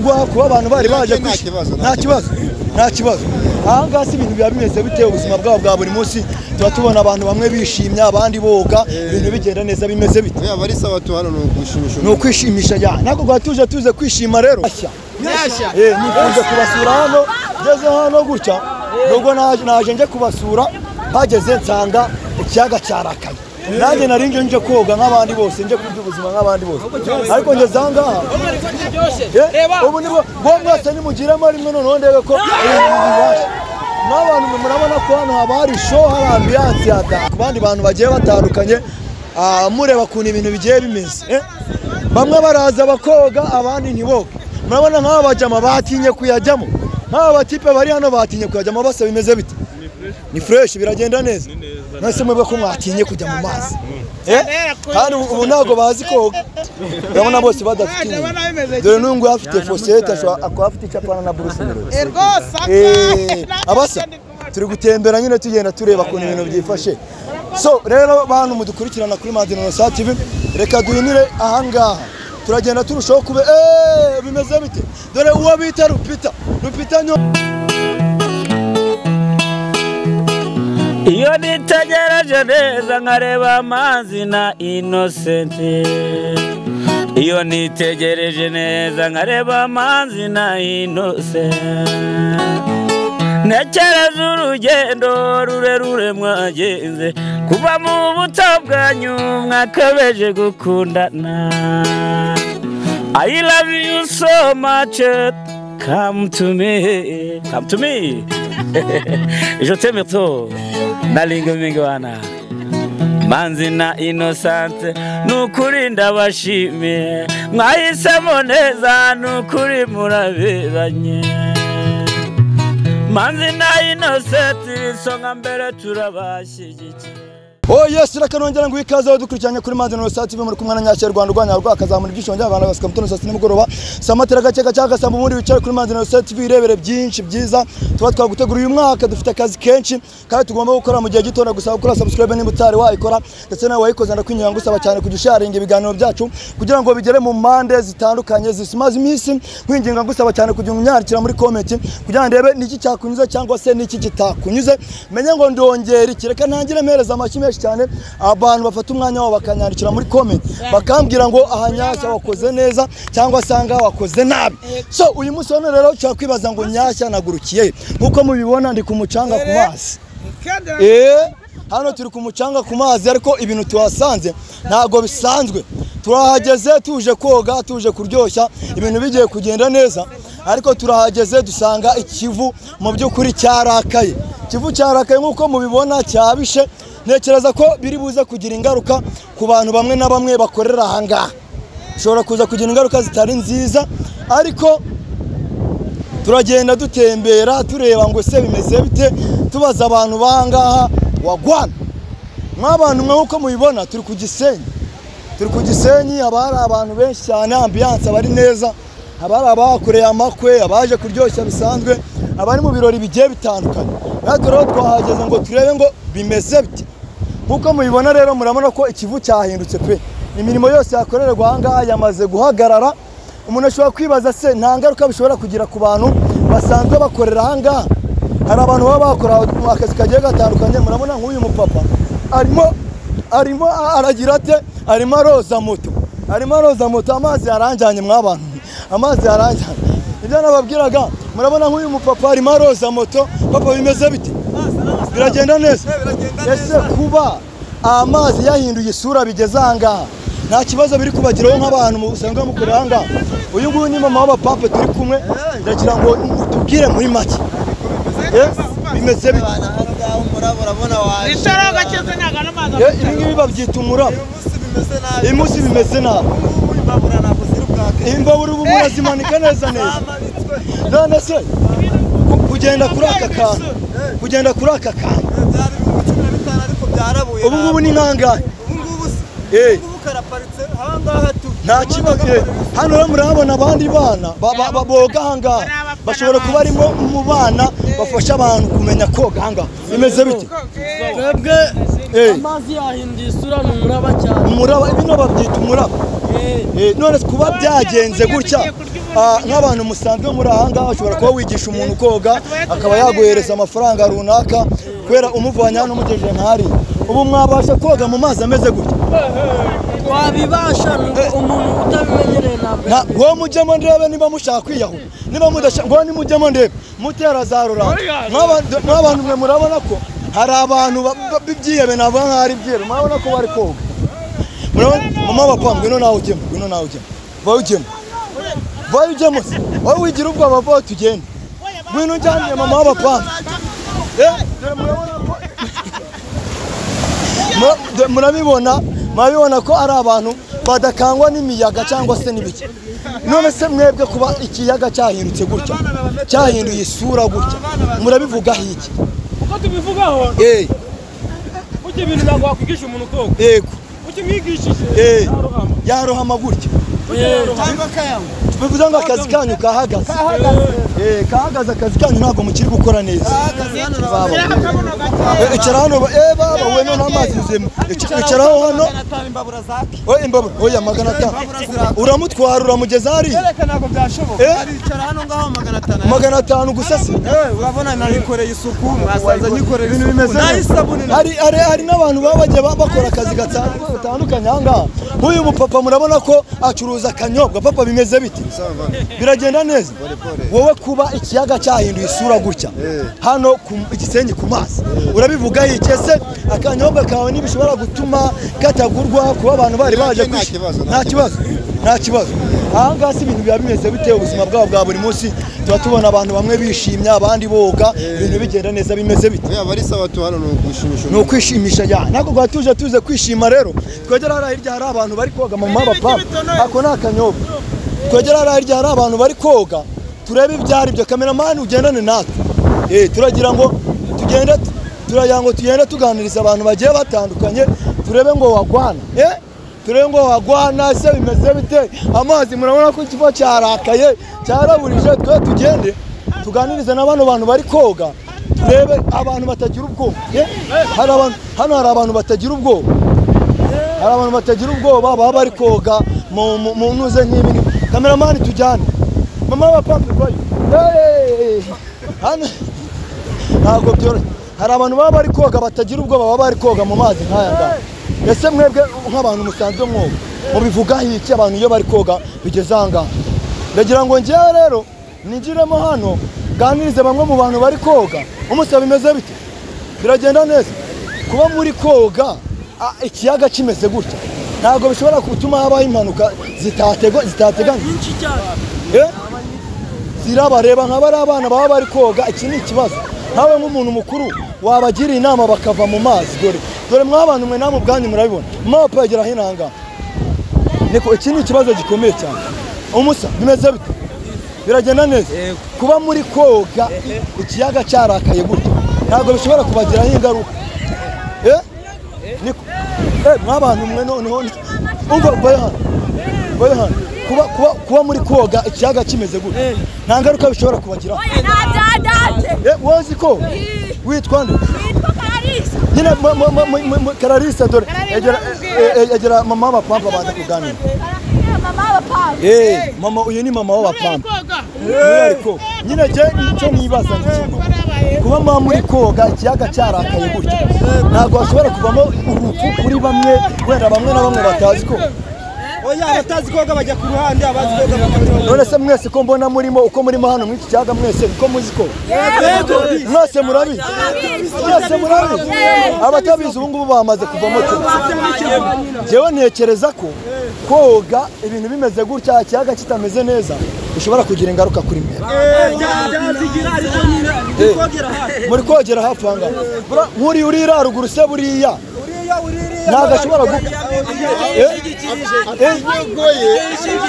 Bikorwa kuba abantu bari baje nta kibazo, nta kibazo. Aha ngaha si ibintu biba bimeze bitewe ubuzima bwabo bwa buri munsi, tuba tubona abantu bamwe bishimye abandi boga, ibintu bigenda neza bimeze bite? Oya bari sawa tu hano ni ukwishimisha. Ni ukwishimisha ya. Ntabwo rwa tuje kwishima rero. Nifuje kubasura hano, ngeze hano gutya, nubwo naje nje kubasura, hageze nsanga ikiyaga cyarakaye. Nanjye nari nje koga nk'abandi bose, nje kurya ubuzima nk'abandi bose. Ariko ngeze aha ngaha. Ubu nibwo mwese nimugiremo rimwe noneho ndebe ko n'abantu murabona ko hano haba hari show, hari ambiance ya ku bandi bantu bagiye batandukanye, mureba ukuntu ibintu bigiye bimeze. Bamwe baraza bakoga abandi ntiboga. Murabona nk'aba bajama batinye kuyajyamo, nk'aba batipe bari hano batinye kuyajyamo, basa bimeze bite? Ni fresh, biragenda neza. Mwese mwebwe ko mwatinye kujya mu mazi. Kandi ubu ntago bazi koga. Urabona bose badafite. Dore n'ungu afite fosete, akaba afite icyapana na Bruce Melody. Abasa turi gutembera nyine tugenda tureba ukuntu ibintu byifashe. So rero bantu mudukurikirana kuri Manzi Innocent TV, reka duhinire aha ngaha. Turagenda turushaho kube bimeze bite? Dore uwo bita Rupita. Rupita nyo. Iyo nitegereje neza nkareba Manzi na Innocent. Iyo nitegereje neza nkareba Manzi na Innocent. Ntekereza urugendo rurerure mwagenze, kuva mu buto bwanyu mwakabeje gukundana. I love you so much, come to me, come to me. Je t'aime trop, nalinga mingwana. Manzi na Innocent, nukuri ndabashimiye, mwahisemo neza nukuri muraberanye. Manzi na Innocent, isonga mbere turabashyigikiye. Oh yes, reka nongera ngo ikaze dukurikiranye kuri Manzi Innocent TV, muri kumwe na Nyashya Rwanda rwanya rwakazamura ibyishonje abantu basika mutoni saa nimugoroba samatera gake cyangwa saa ubundi wicaye kuri Manzi Innocent TV irebere byinshi byiza tuba twagutegura uyu mwaka. Dufite akazi kenshi kandi tugomba gukora mu gihe gito, gusaba gukora subscribe nimba utari wayikora, ndetse nawe wayikoze ndakwinginga ngusaba cyane kujya sharinga ibiganiro byacu kugira ngo bigere mu mpande zitandukanye zisimaze iminsi. Nkwinginga ngusaba cyane kujya unyandikira muri comment kugira ngo ndebe niki cyakunyuze cyangwa se niki kitakunyuze, menye ngo ndongera iki. Reka ntangire mpereza amashyi menshi cyane abantu bafata umwanya wabo bakanyandikira muri comment bakambwira ngo aha Nyashya wakoze neza cyangwa sanga wakoze nabi. So uyu munsi hano rero ushobora kwibaza ngo Nyashya nagurukiye. Nkuko mubibona ndi ku mucanga ku mazi. Hano turi ku mucanga ku mazi, ariko ibintu tuhasanze ntago bisanzwe. Turahageze tuje koga, tuje kuryoshya, ibintu bigiye kugenda neza, ariko turahageze dusanga ikivu mu by'ukuri cyarakaye. Ikivu cyarakaye nkuko mubibona cyabishe. Ntekereza ko biri buze kugira ingaruka ku bantu bamwe na bamwe bakorera aha ngaha. Bishobora kuza kugira ingaruka zitari nziza, ariko turagenda dutembera tureba ngo se bimeze bite, tubaza abantu bangaha wagwana. Mwabantu mwe uko mubibona turi ku Gisenyi. Turi ku Gisenyi, haba hari abantu benshi cyane, ambiance abari neza, haba hari abahakoreye amakwe, abaje kuryoshya bisanzwe, abari mu birori bigiye bitandukanye. Natwe rero twahageze ngo turebe ngo bimeze bite. Nkuko mubibona rero murabona ko ikivu cyahindutse pe. Imirimo yose yakorerwa aha ngaha yamaze guhagarara. Umuntu ashobora kwibaza se nta ngaruka bishobora kugira ku bantu basanzwe bakorera aha ngaha. Hari abantu baba bakora akazi kagiye gatandukanye. Murabona nk'uyu mupapa arimo aragira ate, arimo aroza moto, arimo aroza moto, amazi yaranjanye mwabantu, amazi yaranjanye. Ibyo nababwiraga, murabona nk'uyu mupapa arimo aroza moto. Papa bimeze bite? Biragenda neza. Ese kuba amazi yahinduye isura bigeze aha ngaha nta kibazo biri kubagiraho nk'abantu usanga mukorera aha ngaha? Uyu nguyu ni mama w'abapapa turi kumwe, ndagira ngo utubwire muri make bimeze bite? Ibi ngibi babyita umuraba. Uyu munsi bimeze nabi. Imbabura ubu murazimanika neza neza. None se kugenda kuri aka kantu, kugenda kuri aka kantu ubu ngubu ni nkangahe? Nta kibazo. Hano rero murabona abandi bana boga aha ngaha, bashobora kuba arimo mu bana bafasha abantu kumenya koga aha ngaha. Bimeze bite? Twebwe amazi yahinduye isura, ni umuraba cyane. Umuraba, bino babyita umuraba. None kuba byagenze gutya Nk'abantu musanzwe muri aha ngaha ushobora kuba wigisha umuntu koga akaba yaguhereza amafaranga runaka kubera umuvanye hano umugejeje nk'ahari. Ubu mwabasha koga mu mazi ameze gutya? Twabibasha, umuntu utabimenyereye ntabwo. Ngo mujyemo ndebe niba mushaka kwiyahura, niba mudashaka ngo nimujyemo ndebe mutera za ruranda. Nk'abantu mwe murabona ko hari abantu b'ibyihebe, navuga nk'aho ari ibyihebe, murabona ko bari koga. Murabona mama bapanga, ngwino nawe ujyemo, ngwino nawe ujyemo, vayo ujyemo, vayo ujyemo se wowe wigira ubwoba, vayo tugende, ngwino ujyane mama w'abapanga. Murabona ko murabibona ko ari abantu badakangwa n'imiyaga cyangwa se n'ibiki. None se mwebwe kuba ikiyaga cyahindutse gutya, cyahinduye isura gutya, murabivugaho iki? Uko tubivugaho? Burya ibintu ntabwo wakwigisha umuntu koga. Yego. Ukimwigishije yarohama gutya. Bivuze ngo akazi kanyu kahagaze. Kahagaze, akazi kanyu ntabwo mukiri gukora neza. Icara hano baba we none amazi yuzuyemo. Icaraho hano. Imbabura oya 500. Uramutwara uramugeza hariya. Reka ntabwo byashoboka. Aricara hano ngaho 500. 500 gusa se. Urabona narikoreye isuku, mwasanze nyikoreye ibintu bimeze neza. Hari n'abantu baba bagiye bakora akazi gatandukanye aha ngaha. Nk'uyu mupapa murabona ko acuruza akanyobwa. Papa bimeze bite? Biragenda neza. Wowe kuba ikiyaga cyahinduye isura gutya hano Igisenyi ku mazi, urabivuga iki? Ese akanyobwa kawe ntibishobora gutuma katagurwa kuba abantu bari baje kwishima? Nta kibazo, nta kibazo. Aha ngaha si ibintu biba bimeze bite? Ubuzima bwabo bwa buri munsi tuba tubona abantu bamwe bishimye abandi boga, ibintu bigenda neza, bimeze bite? Ni ukwishimisha ya ntabwo rwa tuje tuze kwishima. Rero twegera hariya hirya hari abantu bari koga, mama bapapa ako ni akanyobwa. Twegera hariya hirya hari abantu bari koga, turebe ibyo ari byo. Kameramani ugendane natwe. Turagira ngo tugende, turagira ngo tugende tuganiriza abantu bagiye batandukanye, turebe ngo wagwana. Turebe ngo wagwana se bimeze bite? Amazi murabona ko ikiva cyarakaye, cyaraburije. Twe tugende tuganirize n'abano bantu bari koga, turebe abantu batagira ubwoba. Hari abantu hano, hari abantu batagira ubwoba, hari abantu batagira ubwoba baba bari koga mu ntuze nk'ibi. Kameramani tujyane. Mama wa pampe kwayo. Hano ntabwo byoroshye. Hari abantu baba bari koga batagira ubwoba, baba bari koga mu mazi nk'aya ngaya. Ese mwebwe nk'abantu musanzwe mwoga mubivugaho iki abantu iyo bari koga bigeze aha ngaha? Ndagira ngo njyewe rero nigiremo hano ganirize bamwe mu bantu bari koga. Umusaba bimeze bite? Biragenda neza. Kuba muri koga ikiyaga kimeze gutya ntabwo bishobora gutuma habaho impanuka zitateganyijwe. Zirabareba nka bari abana baba bari koga. Iki ni ikibazo. Nkawe nk'umuntu mukuru wabagira inama bakava mu mazi. Dore dore mw'abantu mwe namwe ubwanyu murabibona. Mapa yagera hino aha ngaha. Niko iki ni ikibazo gikomeye cyane. Umusa bimeze bite? Biragenda neza. Kuba muri koga ikiyaga cyarakaye gutya ntabwo bishobora kubagiraho ingaruka. Niko mw'abantu mwe noneho umva bayo hano. Kuba muri koga ikiyaga kimeze gutya nta ngaruka bishobora kubagiraho. Wozi ko witwa nde? Witwa Kararisa. Nyine Kararisa, dore egera mama w'abapampa baza kuganira. Mama w'abapampa. Mama uyu ni mama w'abapampa. Nyine je icyo nibaza ni kimwe. Kuba mama muri koga ikiyaga cyarakaye gutya ntabwo hashobora kuvamo urupfu kuri bamwe, wenda bamwe na bamwe batazi ko. Oya abatazi koga bajya ku ruhande, abazi koga bakabona. None se mwese ko mbona murimo uko murimo hano muri iki kiyaga mwese uko muzi ko? Yego. Mwese murabizi? Mwese murabizi? Abatabizi ubu ngubu bamaze kuvamo cyane. Jewe ntekereza ko koga ibintu bimeze gutya ikiyaga kitameze neza bishobora kugira ingaruka kuri mwe. Muri kogera hafi aha ngaha. Nk'uri urira haruguru se buriya ntabwo ashobora gupfa.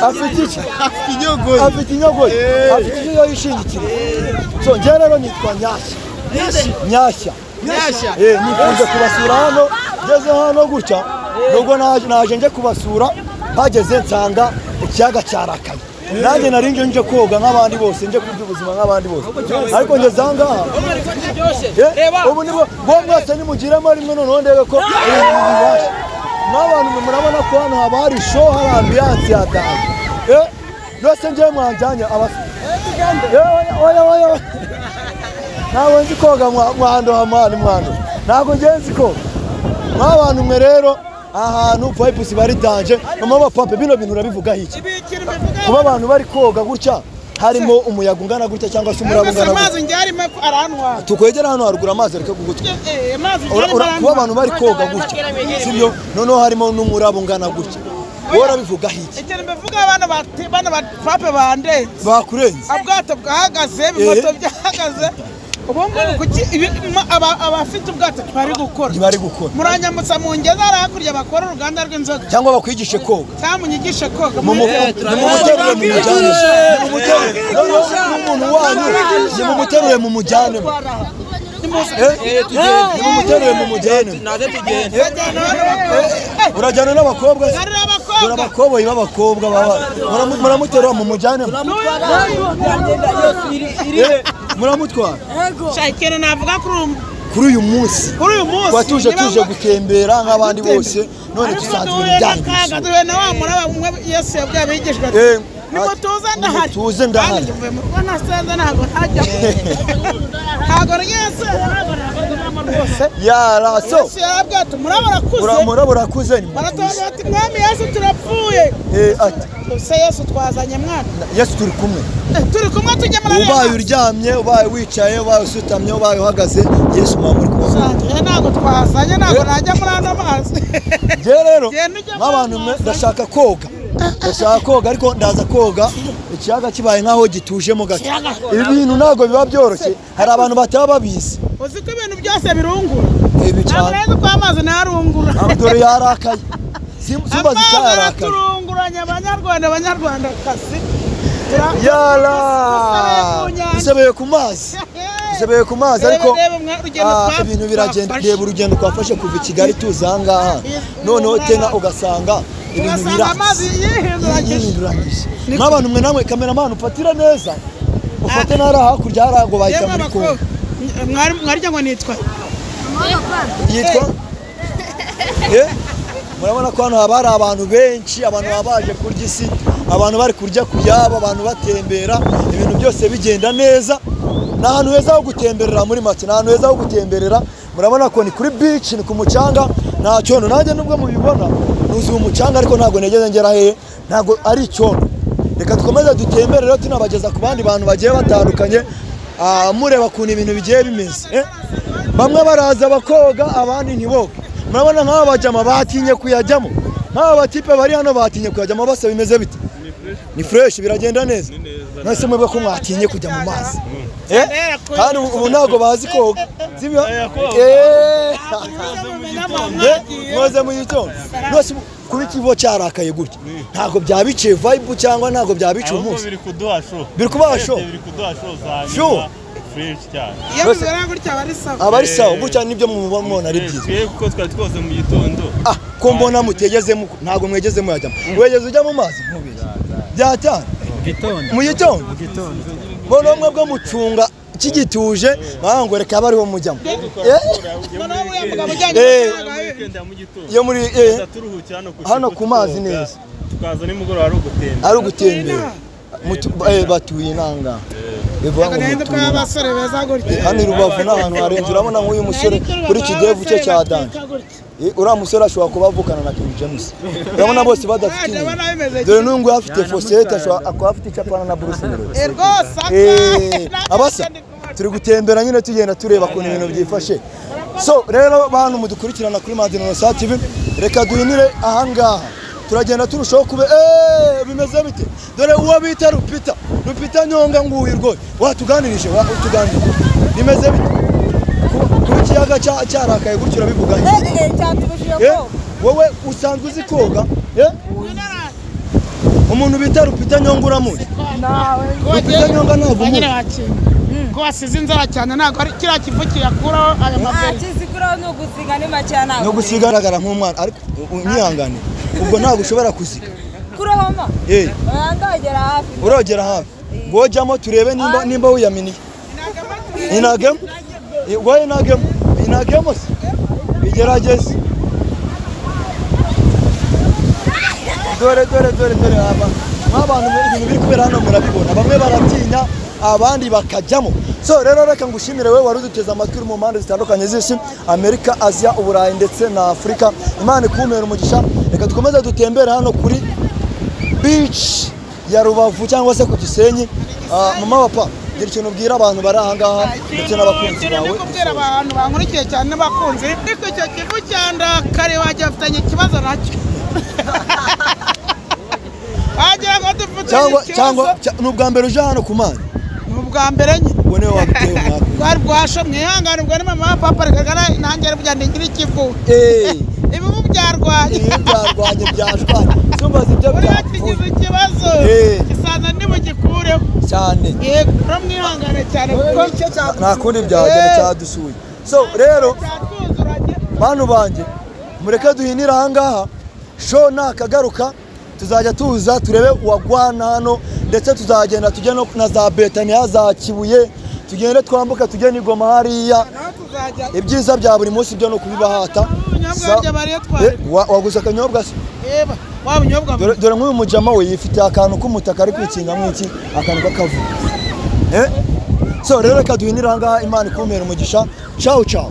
Afite iki? Afite inyogoye. Afite icyo yishingikiriza. So njye rero nitwa Nyashya. Nyashya. Nifuje kubasura hano, ngeze hano gutya nubwo naje nje kubasura, mpageze nsanga ikiyaga cyarakaye. Nanjye nari nje koga nk'abandi bose, nje kurya ubuzima nk'abandi bose, ariko ngeze aha ngaha ubu nibwo mwese nimugiremo rimwe noneho ndebe ko bibasha. N'abantu murabona ko hano haba hari show, hari ambiance yataye. Rwose njyewe mwanjyanye abasa. Oya oya. Ntabwo nzi koga mwandoha mwana mwana. Ntabwo ngiye nzi koga. Mwabantu mwe rero ahantu vibes bari danger. Mama bapampe bino bintu urabivuga iki? Kuba abantu bari koga gutya harimo umuyaga ungana gutya cyangwa se umuraba ungana gutya. Amazi ngyarimo arantwara. Tukwegera hano haruguru amazi areke kugutwa. Kuba abantu bari koga gutya. Sibyo? Noneho harimo n'umuraba ungana gutya. Worabivuga hiki? Ikintu mbivuga abana bana bapape bandenze. Bakurenze. Ubwato bwahagaze, ibimoto byahagaze. Ubu ngubu kuki abafite ubwato bari gukora? Bari gukora. Muranyamutsa mu ngeza hakurya bakora uruganda rw'inzoga. Cyangwa bakwigishe koga. Cyangwa munyigishe koga. Mumuterure mu mujyane. Mumuterure n'umuntu wanyu. Mumuterure mu mujyane. Mumuterure mu mujyane. Naze tugende. Urajyana n'abakobwa. Dore abakoboyi b'abakobwa muramuterura mu mujyane. Muramutwara. Ikintu navuga kuri uyu munsi. Kuri uyu munsi. Twatuje tuje gutembera nk'abandi bose none dusanzwe ibintu byangiza. Duhuye na wa muraba umwe Yesu yabwiye abigishwa ati nimutuze ndahari. Nimutuze ndahari. Nasenze ntabwo ntajya. Ntabwo Yesu rwose. Yara so. Yesu yarabwiye ati muraba urakuze. Muraba urakuze. Baratubaza bati mwami Yesu turapfuye. Ati se Yesu twazanye mwana. Yesu turi kumwe. Turi kumwe tujya muri ariya. Ubaye uryamye, ubaye wicaye, ubaye usutamye, ubaye uhagaze, Yesu muba muri kumwe. Ntabwo twazanye, ntabwo najya muri ano mazi. Njye rero nk'abantu mwe ndashaka koga. Ndashaka koga ariko ndaza koga ikiyaga kibaye nkaho gitujemo gato. Ibi bintu ntabwo biba byoroshye, hari abantu bataba babizi. Uzi ko ibintu byose birungura. Ibi cyane. Ntabwo ko amazi narungura. Dore yarakaye. Simbazi cyarakaye. Turunguranye abanyarwanda abanyarwandakazi. Yala! Dusebeye ku mazi. Dusebeye ku mazi ariko ibintu biragenda. Reba urugendo twafashe kuva i Kigali tuza aha ngaha. Noneho tena ugasanga ibintu amazi yihinduranyije. Nk'abantu mwe namwe cameraman ufatira neza. Ufate nara hakurya hari ngo bahita muri Kongo. Mwarya ngo nitwa. Yitwa? Murabona ko hano haba hari abantu benshi, abantu babaje kurya isi, abantu bari kurya kuyabo, abantu batembera, ibintu byose bigenda neza. Ni ahantu heza ho gutemberera muri make, ni ahantu heza ho gutemberera. Murabona ko ni kuri beach, ni ku mucanga, nta cyondo. Nanjye nubwo mubibona nuzuye umucanga ariko ntabwo negeze ngera hehe, ntabwo ari icyondo. Reka dukomeze dutembere rero tunabageza ku bandi bantu bagiye batandukanye, mureba ukuntu ibintu bigiye bimeze. Bamwe baraza bakoga abandi ntiboge. Murabona nk'aba bajama batinye kuyajyamo, nk'aba batipe bari hano batinye kuyajyamo, basa bimeze bite? Ni fresh, biragenda neza. None mwebwe ko mwatinye kujya mu mazi? Kandi ubu ntabwo bazi koga, sibyo? Mwoze mu gitondo. None kuba ikivo cyarakaye gutya ntabwo byabiciye vibe cyangwa ntabwo byabiciye umunsi? Biri kuduha show. Biri kubaha show. Biri kuduha show za fresh cyane. Iyo bibera gutya abari sawa. Abari sawa gutya nibyo mubona ari byiza. Twe kuko twari twoze mu gitondo. Ko mbona mutegezemo ntabwo mwegeze muyajyamo. Wegeze ujya mu mazi nkubiri. Byatana. Mu gitondo. Mbona mwe bwo mucunga kigituje ngo reka abariho mujyamo. Yo muri hano ku mazi neza. Tukaza nimugoroba ari ugutembera. Ari ugutembera. Batuye inanga. Hano i Rubavu ni ahantu harenze. Urabona nk'uyu musore kuri kidevu cye cya danje. Uriya musore ashobora kuba avukana na King James. Urabona bose badafite inyuma. Dore n'uyu nguyu afite fosete, ashobora kuba afite icyapana na Bruce Melody. Abasa turi gutembera nyine tugenda tureba ukuntu ibintu byifashe. So rero bantu mudukurikirana kuri Madina Sa TV, reka duhinire ahangaha. Turagenda turushaho kube bimeze bite? Dore uwo bita Rupita, Rupita Nyonga nguyu rwose watuganirije, watuganirije. Bimeze bite? Kuba ikiyaga cyarakaye gutyo urabivuga. Wowe usanzwe uzi koga? Umuntu bita Rupita Nyonga uramuzi? Rupita Nyonga ntabwo umuzi. Ko wasize inzara cyane ntabwo ari kiriya kivu kiyakuraho aya mabere. Kizikuraho ni ugusiga ni make ntabwo. No gusiga agaragara nk'umwana ariko unyihangane. Ubwo ntabwo ushobora kuziga. Kurohoma? Ndogera hafi. Urogera hafi. Ngojyamo turebe nimba wiyaminiye. Inagemo? Wowe inagemo? Inagemo se? Igerageze. Dore dore dore dore aba. Nk'abantu ibintu biri kubera hano murabibona, bamwe baratinya abandi bakajyamo. So rero reka ngushimire wowe wari uduteze amatwi uri mu mpande zitandukanye z'isi, Amerika, Aziya, Uburayi ndetse na Afurika. Imana ikumpera umugisha. Reka dukomeze dutembere hano kuri beach ya Rubavu cyangwa se ku Gisenyi. Mama papa, gira ikintu ubwira abantu bari aha ngaha ndetse n'abakunzi bawe. Ndi kubwira abantu bankurikiye cyane n'abakunzi, ariko icyo kivu cya Ndakare wagira bafitanye ikibazo nacyo. Wagira ngo dufitanye ikibazo. Cyangwa ni ubwa mbere uje hano ku mazi? Ni ubwa mbere nyine. Ubwo niwe wabiteye umwaka. Bwari bwasho mwihangane, ubwo ni mama papa reka nanjye burya ndigira ikivu. Ibivu byarwanye. Ibivu byarwanye byashwanye. Sumbaza ibyo byapfuye. Kigize ikibazo. Kisanza ntibugikureho. Cyane. Yego, mwihangane cyane kuko nta kundi byagera cyadusuye. So rero bantu banjye mureke duhinira aha ngaha, show nakagaruka tuzajya tuza turebe uwagwana hano, ndetse tuzagenda tujye na za Betania za Kibuye, tugende twambuka tujye n'Igoma hariya. Ibyiza bya buri munsi byo no kubibahata. Waguze akanyobwa se? Dore nk'uyu mujama we yifitiye akantu k'umutaka ari kwikinga mw'iki akantu k'akavu. So rero reka duhinire aha ngaha, Imana ikumpera umugisha. Ciao ciao.